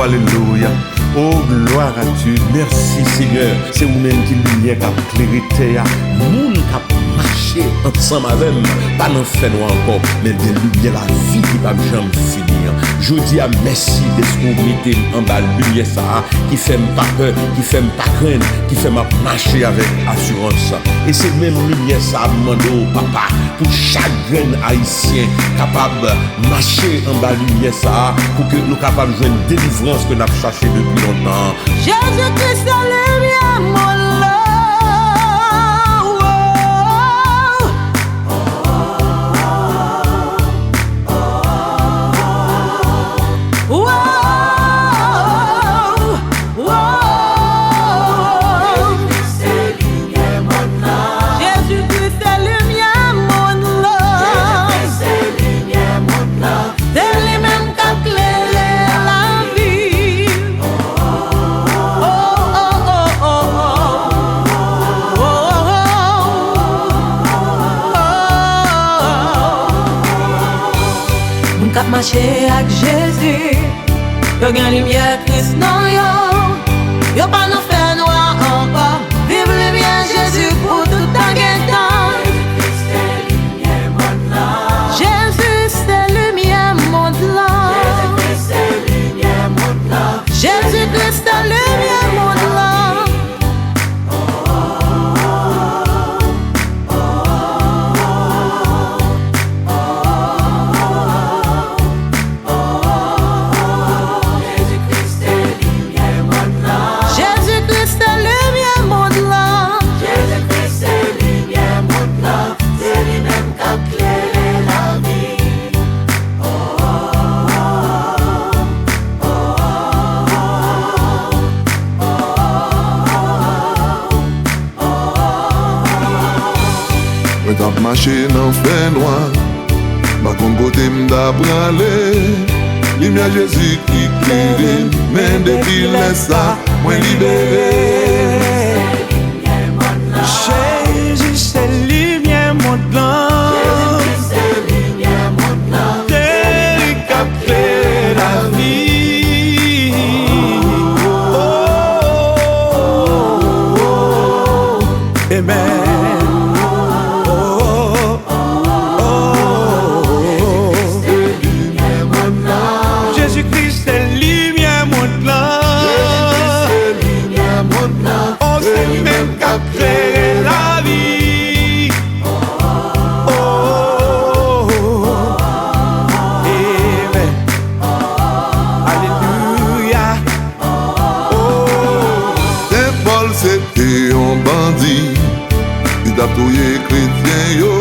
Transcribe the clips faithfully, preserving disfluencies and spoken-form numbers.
Alelouya. Oh, gloire à Dieu. Mèsi, Senyè. Se ou menm ki limyè k ap klere tè a. Moun k ap mache ansanm avè m pa nan fènwa ankò, men gen limyè lavi ki p ap janm fini an. Jodi a, mèsi dèske w mete m anba limyè sa a, ki fè m pa pè, ki fè m pa krenn, ki fè m ap mache avèk asirans. E se menm limyè sa a m mande w, Papa, pou chak grenn Ayisyen kapab mache anba limyè sa a, pou ke nou kapab jwenn delivrans ke n ap chache depi lontan an. Jezi Kris se limyè monn lan. Jezi Kris se limyè monn lan. Jezi Kris se limyè monn lan. Jezi Kris se limyè monn lan. Se li menm k ap klere lavi. Oh, oh, oh, oh, oh. Moun k ap mache ak Jezi, yo gen limyè Kris nan yo. Yo pa nan fènwa ankò. Viv limyè Jezi pou tout tan gen tan. Jezi se limyè monn lan. Jezi Kris se limyè monn lan. Jezi Kris se limyè monn lan. Jezi Kris se limyè monn lan. Jezi Kris se limyè monn lan. Se li menm k ap klere lavi. Oh, oh, oh, oh, oh, oh, oh, oh. Mwen t ap mache nan fènwa, m pa konn kote m ta prale. Limyè Jezi ki klere m, men depi lè sa, mwen libere. Jezi se limyè monn lan. Se li k ap klere lavi. Oh, oh, oh, oh. Amen. Oh, oh, oh, oh. Jezi Kris se limyè monn lan. Oh, se li menm k ap klere lavi. Oh, oh, oh, oh. Amen. Alelouya. Oh. Sen Pòl se te yon bandi, li t ap touye kretyen yo.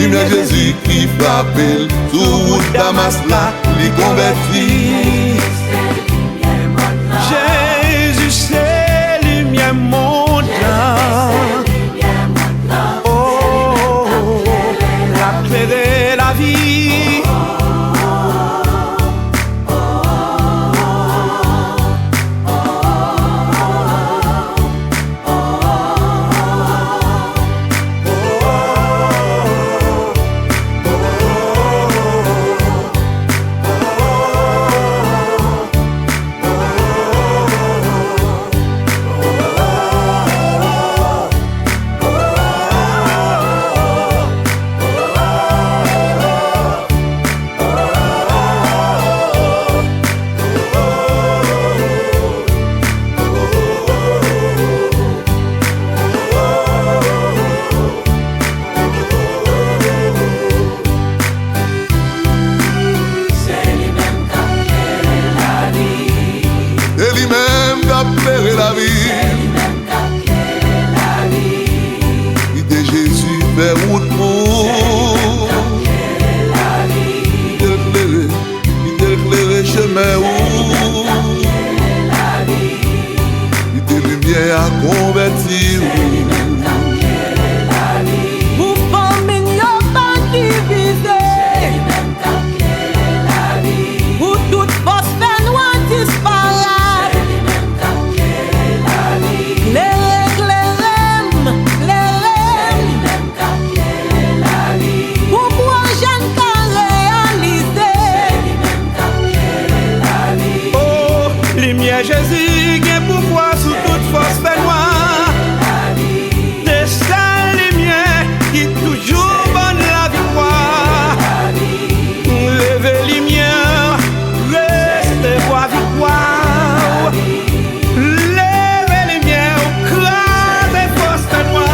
Limyè Jezi ki frape l sou wout Damas la, li konvèti. Jezi se limyè monn lan. Oh, l ap klere lavi. Se li menm k ap klere lavi. Se li menm k ap klere lavi. Se li menm k ap klere lavi. Kite Jezi fè wout pou ou. Se li menm k ap klere lavi. Kite l klere, kite l klere chemen ou. Se li menm k ap klere lavi. Kite limyè a konvèti ou. Se li menm k ap klere lavi. Pou fanmi n yo pa divize. Se li menm k ap klere lavi. Pou tout fòs fènwa disparèt. Se li menm k ap klere lavi. Klere, klere m, klere m. Se li menm k ap klere lavi. Pou pwojè n ka reyalize. Se li menm k ap klere lavi. Oh, Jezi gen pouvwa sou tout fòs fènwa. Se sèl limyè ki toujou ban n laviktwa. Leve limyè, resevwa viktwa. Leve limyè, kraze fòs fènwa.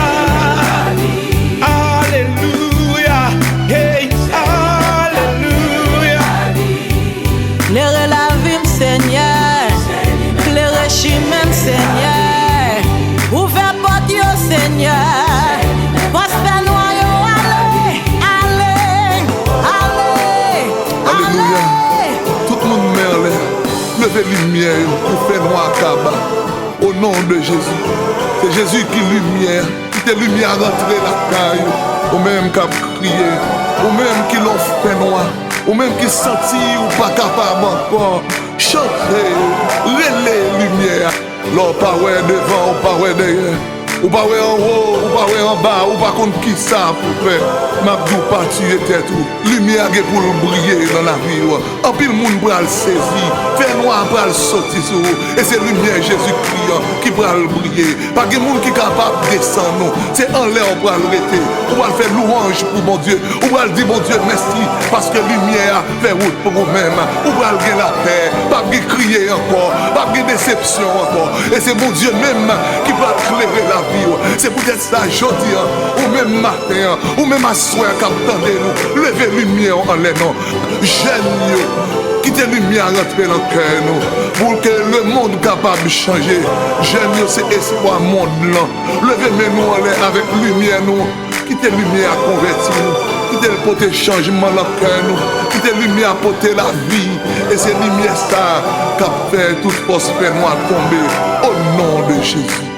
Alelouya, hey, alelouya. Klere lavi m, Senyè. Klere chimen m, Senyè. Ouvè pòt yo, Senyè. Fòs fènwa yo, ale, ale, ale, Alelouya. Ale. Tout moun men anlè. Leve limyè yo pou fènwa kaba. O non de Jezi. Se Jezi ki limyè. Kite limyè a rantre lakay ou. Ou menm k ap kriye. Ou menm ki lan fènwa. Ou menm ki santi ou pa kapab ankò. Chante. Rele limyè a. Lè w pa wè devan, ou pa wè dèyè. Ou pa wè anwo, ou pa wè anba, ou pa konn kisa pou fè. M ap di w pa tiye tèt ou. Limyè a gen pou l briye nan lavi w. Anpil moun pral sezi. Fènwa a pral soti sou ou. E se limyè Jezikri an ki pral briye. Pa gen moun ki kapab desann ou. Se anlè w pral rete. Ou pral fè lwanj pou Bondye. Ou pral di Bondye mèsi paske limyè a fè wout pou ou menm. Ou pral gen lapè. P ap gen kriye ankò. P ap gen desepsyon ankò. E se Bondye menm ki pral klere lavi w. Se poutèt sa, jodi a, ou menm maten an, ou menm aswè a k ap tande nou, leve limyè w anlè non. Jèn yo, kite limyè a rantre nan kè nou, pou ke lemonn kapab chanje. Jèn yo se espwa mond lan. Leve men nou anlè avèk limyè nou. Kite limyè a konvèti nou. Kite l pote chanjman nan kè nou. Kite limyè a pote lavi. E se limyè sa a k ap fè tout fòs fènwa tonbe. O non de Jezi.